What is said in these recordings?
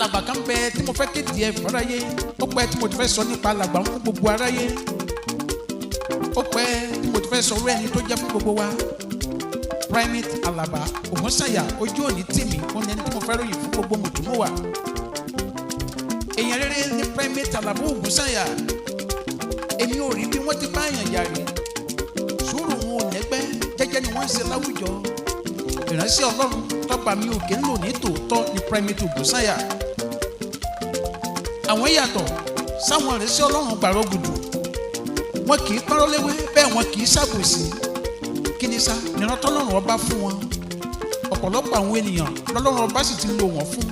Alàgbà kan bẹ tí mo fẹ́ kéde ẹ fọ́ráyé. Ó pẹ́ tí mo ti fẹ́ sọ nípa alàgbà fún gbogbo aráyé. Ó pẹ́ tí mo ti fẹ́ sọ orí ẹni tó jẹ́ fún gbogbo wa. Primate Alaba Ògúnsànyà, ojú òní tìmí, ó ní ẹni tí mo fẹ́ ròyìn fún gbogbo mùtúmùwà. Èèyàn rere ní Primate Alaba Ògúnsànyà. Èmi ò rí bí wọ́n ti bá èèyàn jà rí. Sùúrù wọn ò lẹ́gbẹ́, jẹ́jẹ́ ni wọ́n ń ṣe láwùjọ. Ìránṣẹ́ Ọlọ́run tọ́ba mi òkè ń lò ní tòótọ́ ní Primate Ògúnsànyà. Àwọn yàtọ̀ sáwọn ìránṣẹ́ Ọlọ́run gbàrọ̀ gùdù. Wọn kì í pọ́nrọ́ léwé, bẹ́ẹ̀ wọn kì í ṣàbòsí. Kí ni sá nìran tọ́lọ́run ọba fún wọn? Ọ̀pọ̀lọpọ̀ àwọn ènìyàn lọ́lọ́run ọba sì ti lò wọ́n fún.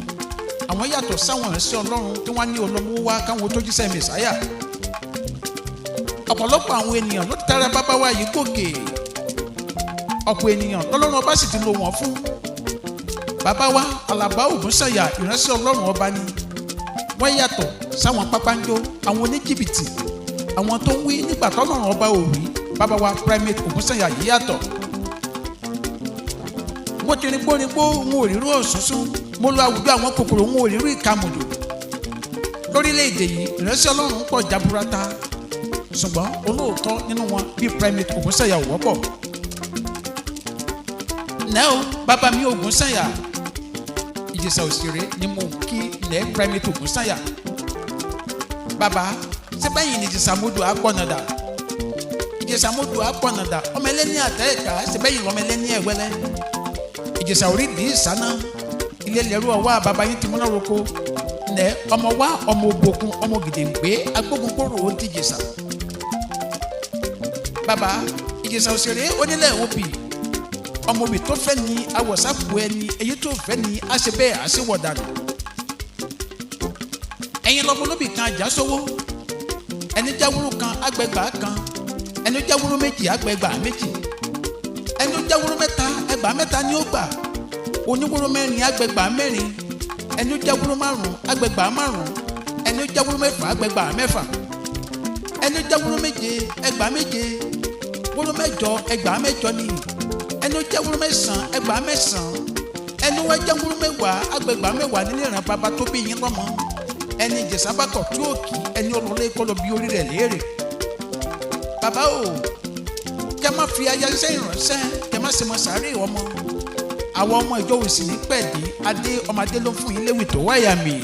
Àwọn yàtọ̀ sáwọn ìránṣẹ́ Ọlọ́run tí wọ́n ní olówó wá káwọn tó jíṣẹ́ mẹ̀sáyà. Ọ̀pọ̀lọpọ̀ àwọn ènìyàn ló ti tara bàbá wa yìí gòkè. Ọ̀pọ̀ ènìyàn lọ́lọ́run ọba sì ti lò wọ́n fún. Bàbá wa Àlàbá Ògúnsànyà, ìránṣẹ́ Ọlọ́run ọba ni. Wọ́n yàtọ̀ sáwọn pápánjó, àwọn oníjìbìtì, àwọn tó ń wí nígbà tọ́lọ́run ọba ò wí. Bàbá wa Primate Ògúnsànyà yìí yàtọ̀. Mo ti rin gbóringbó, n ò rírú òṣùṣù. Mo lọ àwùjọ àwọn kòkòrò, n ò rírú ìkàmùdù. Lórílẹ̀‐èdè yìí, ìránṣẹ́ Ọlọ́run pọ̀ jaburata, ṣùgbọ́n olóòótọ́ nínú wọn bíi Primate Ògúnsànyà ò wọ́pọ̀. Nẹ́ o, bàbá mi Ògúnsànyà, Ìjẹ̀ṣà òṣèré ni mo kí nẹ́. Primate Ògúnsànyà, bàbá sẹ́bẹ̀yìn ní Ìjẹ̀ṣà mọ́dù àpọ̀nàdà, Ìjẹ̀ṣà mọ́dù àpọ̀nàdà, ọmọ ẹlẹ́ni àtẹ̀ẹ̀ká, sẹ́bẹ̀yìn lọ́mọ ẹlẹ́ni ẹ̀wẹ́lẹ́. Ìjẹ̀ṣà orí dì í sáná ilé lẹ́rú ọwọ́ bàbá yín ti múná roko. Nẹ́ ọmọ wa, ọmọ òbòkun, ọmọ gèdèǹgbé, agbógun kóró ó ti Ìjẹ̀ṣà. Bàbá Ìjẹ̀ṣà òṣèré, onílẹ̀ òbí, ọmọ òbí tó fẹ́ ni awọ̀sápò ẹni, èyí tó fẹ́ ni àṣẹ bẹ́ẹ̀ àṣewọ̀dànù. Ẹ̀yin lọ́mọ olóbì kan àjàsówó, ẹni jáwúrú kan àgbẹ̀gbà kan, ẹni jáwúrú méjì àgbẹ̀gbà méjì, ẹni jáwúrú mẹ́ta ẹgbàá mẹ́ta ni ó gbà, oníwúrú mẹ́rin àgbẹ̀gbà mẹ́rin, ẹni jáwúrú márùn àgbẹ̀gbà márùn, ẹni jáwúrú mẹ́fà àgbẹ̀gbà mẹ́fà, ẹni jáwúrú méje ẹgbàá méje, wúrú mẹ́jọ ẹgbàá mẹ́jọ ni, ẹni jáwúrú mẹ́sàn ẹgbàá mẹ́sàn, ẹni wá jáwúrú mẹ́wàá àgbẹ̀gbà mẹ́wàá nílé ìran bàbá tó bí yín lọ́mọ. Ẹni Ìjẹ̀ṣà bá kọ̀ tí ó kì í, ẹni ọlọ́lé kọ́ lọ bí orí rẹ̀ léèrè. Bàbá o, kẹ́ má fi aya iṣẹ́ ìránṣẹ́, kẹ́ má ṣe mọ sàárè ọmọ. Àwọn ọmọ ìjọ òsì ní pẹ̀lú adé ọmọdé ló fún yín léwì tó wáyà mí.